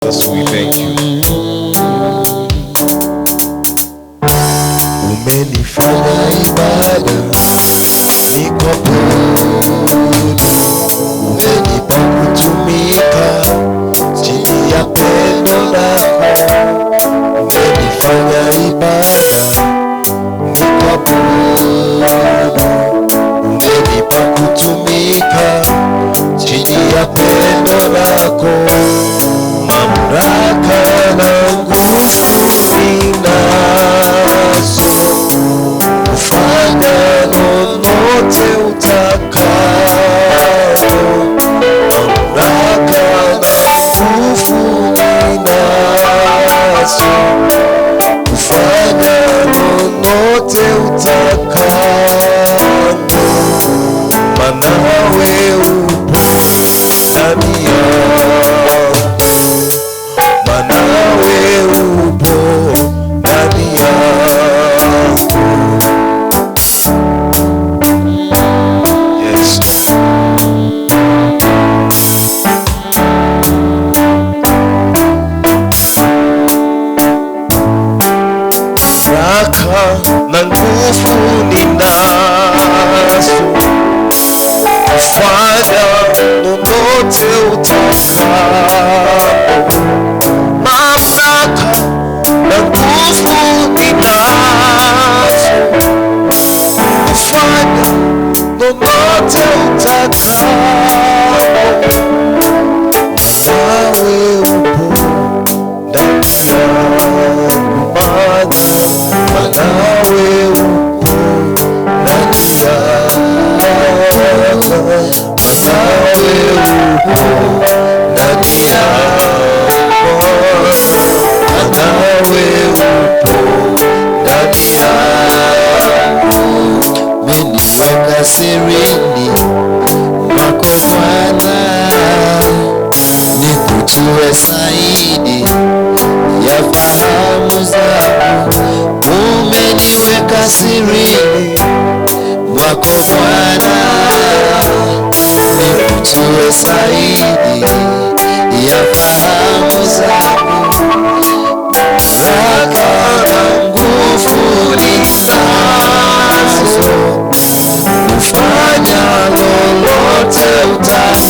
Jesus, we thank you. Umenifanya ibada nikuabudu, umenipa kutumika chini ya pendo lako. Umenifanya ibada nikuabudu, umenipa kutumika chini ya pendo lako. Mamlaka na nguvu ninazo kufanya lolote utakalo. Mamlaka na nguvu ninazo kufanya lolote utakalo, maana wewe upo ndani yangu, maana wewe upo ndani yangu. Yes. Mamlaka na nguvu ninazo kufanya lolote utakalo. Mamlaka na nguvu ninazo kufanya lolote utakalo, nawe upo ndani yangu, maana wewe upo ndani yangu, maana wewe upo ndani yangu, maana wewe upo ndani yangu. Umeniweka sirini mwako Bwana, nikujue zaidi ya fahamu zangu. Umeniweka sirini mwako Bwana, nikujue zaidi ya fahamu zangu. Baraka na nguvu ninazo kufanya lolote utakalo.